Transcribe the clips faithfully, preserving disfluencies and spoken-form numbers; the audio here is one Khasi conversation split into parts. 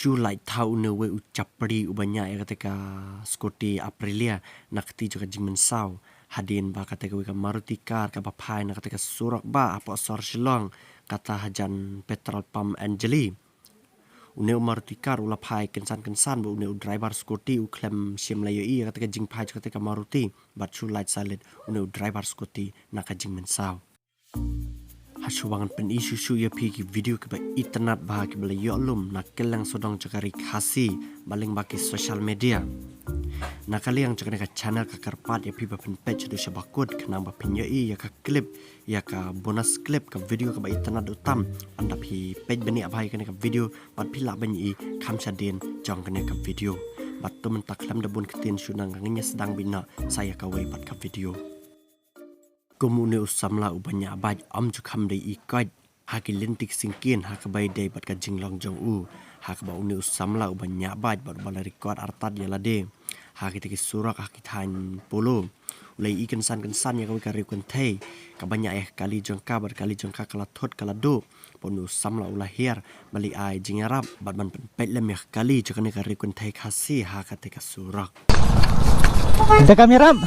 Shu lait thaw une uwei u chapri uba ñiah ïa kata ka scooty Aprilia na kti jong ka jingmynsaw, hadien ba kata kawei ka Maruti car kaba phai na kata ka surok bah hapoh sor Shillong, kata hajan petrol pump Anjali. Une u Maruti car u la phai kynsan kynsan bad une u driver scooty u khlem shym la ïohi ïa kata ka jingphai jong kata ka Maruti, bad shu lait salit une u driver scooty na ka jingmynsaw. Hashwa ngan pyni shuh shuh ïa phi ki video kiba itynnad bha kiba la ïoh lum na kylleng sawdong jong ka ri Khasi, ba lyngba ki social media. Na ka liang jong kane ka channel ka kyrpad ïa phi ba phin peit shaduh sha ba kut khnang ba phin ïohi ïa ka clip, ïa ka bonus clip, ka video kaba itynnad tam. Ynda phi peit bniah bha ïa kane ka video bad phi lah ban ïohi kham shadien jong kane ka video. Bad to mynta khlem da bun ktien shu nang, ngin ïa sdang beit noh sa ïa kawei pat ka video. Kum une u samla uba ñiah bike, ym ju kham dei i koit ha ki lynti ki syngkien ha kaba ïadei bad ka jinglong jong u, ha kaba une u samla uba ñiah bike bad uba la record artat ïa lade ha kita ki surok ha ki thaiñ Polo, u la ïohi kynsan kynsan ïa kawei ka riew kynthei kaba ñiah ïa ka kali jong ka, bad ka kali jong ka ka la thut ka la duh. Bad une u samla u la hiar ban leit ai jingïarap bad ban pynpeit lem ïa ka kali jong kane ka riew kynthei Khasi ha kata ka surok. Ynda kam ïarap.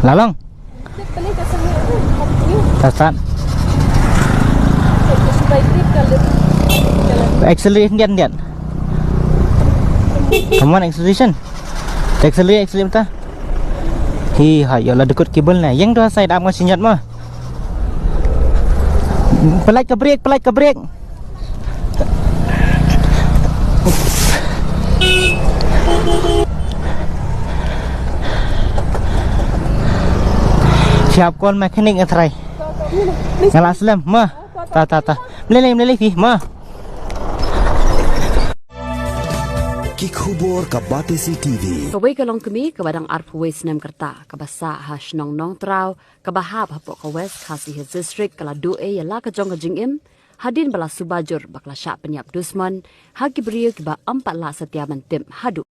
La long. Tasan. Accelerate ngiat ngiat. Come on, acceleration. Accelerate, accelerate mynta. Hi ha, ïoh la dkut cable ne. Ïeng tu ha side, ap nga sñiot mo. Pynlait ka brake, pynlait ka brake. Siap call mechanic nga trai. Nga la slem mo. Ta ta ta. Mlei lei, mlei lei phi mo. Ki khubor ka Batesi TV. Kawei ka longkmie kaba dang arphew wei snem ka rta kaba sah ha shnong Nongtraw kaba hap hapoh ka West Khasi Hills District ka la duh ei ïa la ka jong ka jingim hadien ba la suba jur ba ka la shah pynïap dusmon ha ki briew kiba ym pat lah satia ban tip haduh.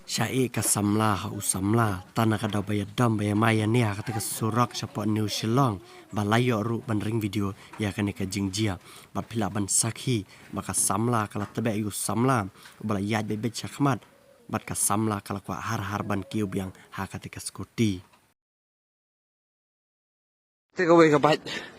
Sha ïeh ka samla ha u samla, tang na ka daw ba ïadom ba ïamai ïania ha kata ka surok shapoh New Shillong, ba la ïoh ruh ban ring video ïa kane ka jingjia. Bad phi lah ban sakhi ba ka samla ka la tbeh ïa u samla uba la ïaid beit beit shakhmat, bad ka samla ka la kwah har har ban kiew biang ha kata ka scooty. Te kawei ka bike.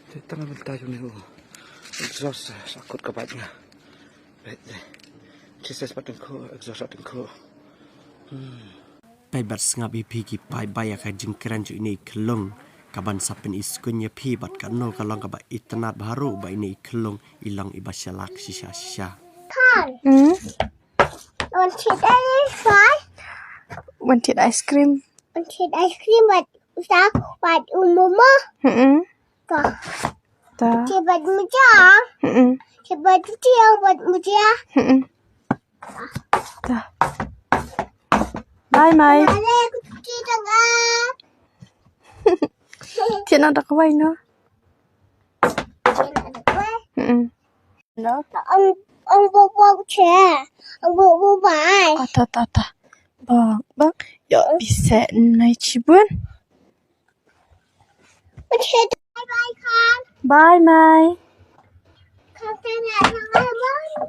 Te tang bynta jong ne u exhaust sa kut ka bike nga. Bike te. Chassis pat tyngkhuh, exhaust pat tyngkhuh. Hmm. Peit bad sngap ïa phi ki paidbah ïa ka jingkren jong ine i khyllung kaban sa pyni skhem ïa phi bad kano ka long kaba itynnad bha ruh ba ine i khyllung i long iba shalak shisha shisha. Hmm? Want to eat ice cream? Want to eat ice cream? Want to eat ice cream, but, but, um, momo? Hmm. Ta. Ta. Cepat muja. Mm-mm. Cepat cuci yang buat muja. Mm-mm. Ta. Bye, Mai. Bye, Mai. Tiada nak kawai, no? Mm-mm. No? Ang, ang bobok che. Ang bobok bai. Ah, ta, ta, ta. Bang, bang. Yo, bisa nai cibun. Bye bye, Khan. Bye, Mai. Khan, khan, khan, khan,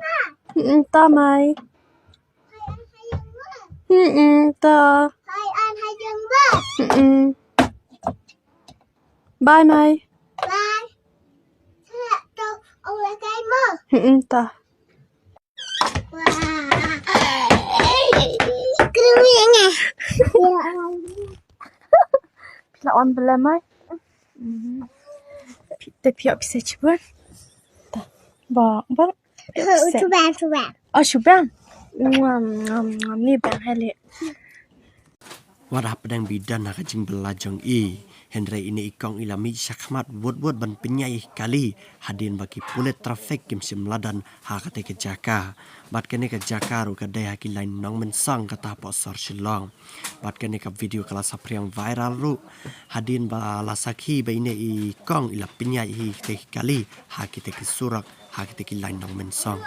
khan. Mm-mm, ta, Mai. Hai, an, hai, yang, ma. Mm-mm, ta. Hai, an, hai, yang, ma. Mm-mm. Bye, Mai. Bye. Sa, to, ong, la, kai, ma. Mm-mm, ta. Phi la on bela mai. Mhm. Phi te phi ap se chibun. Ta. Ba, ba. Chuban, chuban. Oh, chuban. Ngam, ngam, ngam, ni bang hele. Wat hapdeng ba i don ha ka jingbylla jong i, hynrei ine i kong i la mih shakhmat wut wut ban pynïaid ïa ki kali, hadien ba ki pulit traffic kim shym la don ha kata ka jaka. Bad kane ka jaka ruh ka dei ha ki lain Nongmynsong kata hapoh sor Shillong. Bad kane ka video ka la saphriang viral ruh, hadien ba la sakhi ba ine i kong i la pynïaid ïa kita ki kali ha kita ki surok, ha kita ki lain Nongmynsong.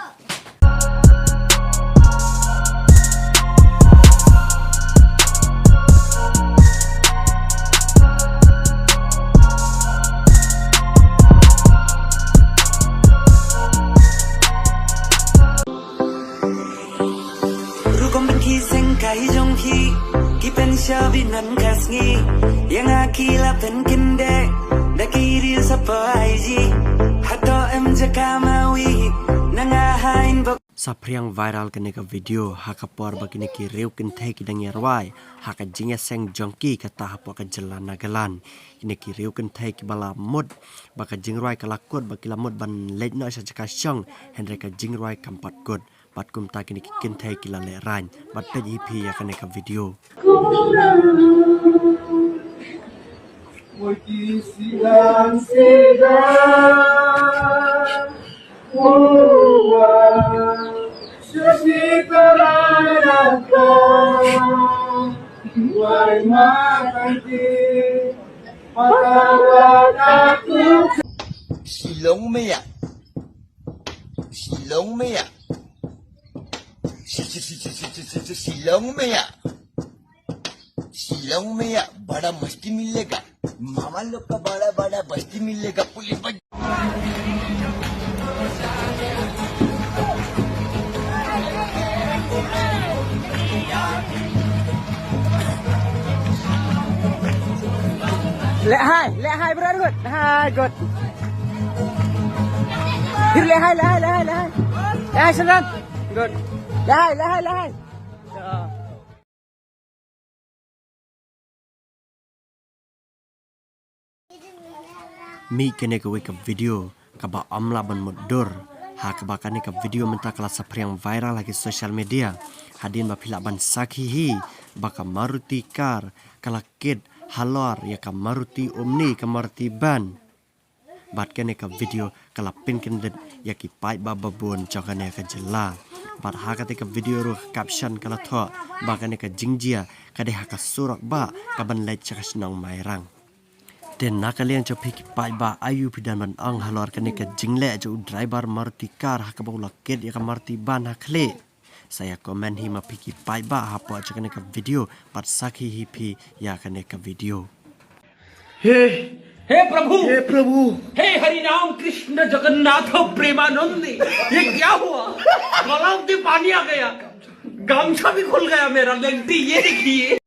Rukom ban ki seng kai jong ki, ki pen sha bi nan ka sngi. Ïa nga ki la pen kynde da ki reel sa pha I G. Hato em jaka ma wi na nga ha inbox. Saphriang viral kane ka video ha ka por ba kine ki riew kynthei ki dang ïa rwai ha ka jingïaseng jong ki kata hapoh ka jylla Nagaland. Kine ki riew kynthei kiba la mut ba ka jingrwai ka la kut, ba ki la mut ban leit noh sha jaka shong, hynrei ka jingrwai kam pat kut. Bad kumta kine ki kynthei ki la lehraiñ. Bad peit hi phi ïa kane ka video. Shillong me ya. Shillong me ya. Shi-, shi-, shi-, Shillong me ya. Shillong me ya, bada masti milega. Mama log ka bada, bada masti milega. Puli baj- Leh hai, leh hai, brother, good. Hai, good. Here, leh hai, leh hai, leh hai, leh hai. Leh hai, Shanran. Good. Leh hai, leh hai, leh hai. Mih kane kawei ka video kaba ym lah ban mutdur, ha kaba kane ka video mynta ka la saphriang viral ha ki social media. Hadien ba phi lah ban sakhi hi ba ka Maruti car ka la kit halor ïa ka Maruti Omni, ka Maruti van. Bad kane ka video ka la pynkyndit ïa ki paidbah babun jong kane ka jylla. Bad ha kata ka video ruh ka caption ka la thoh ba kane ka jingjia ka dei ha ka surok ba ka ban leit sha ka shnong Mairang. Te na ka liang jong phi ki paidbah, aïu phi don ban ong halor kane ka jingleh jong u driver Maruti car ha kaba u la kit ïa ka Maruti van ha khlieh? Sa ïa comment hi ma phi ki paidbah hapoh jong kane ka video, bad sakhi hi phi ïa kane ka video. हे हे प्रभु, हे प्रभु। हे हरि राम कृष्ण जगन्नाथ प्रेमानंद, ये क्या हुआ? गलाव से पानी आ गया, गमछा भी खुल गया मेरा, लेंटी, ये देखिए।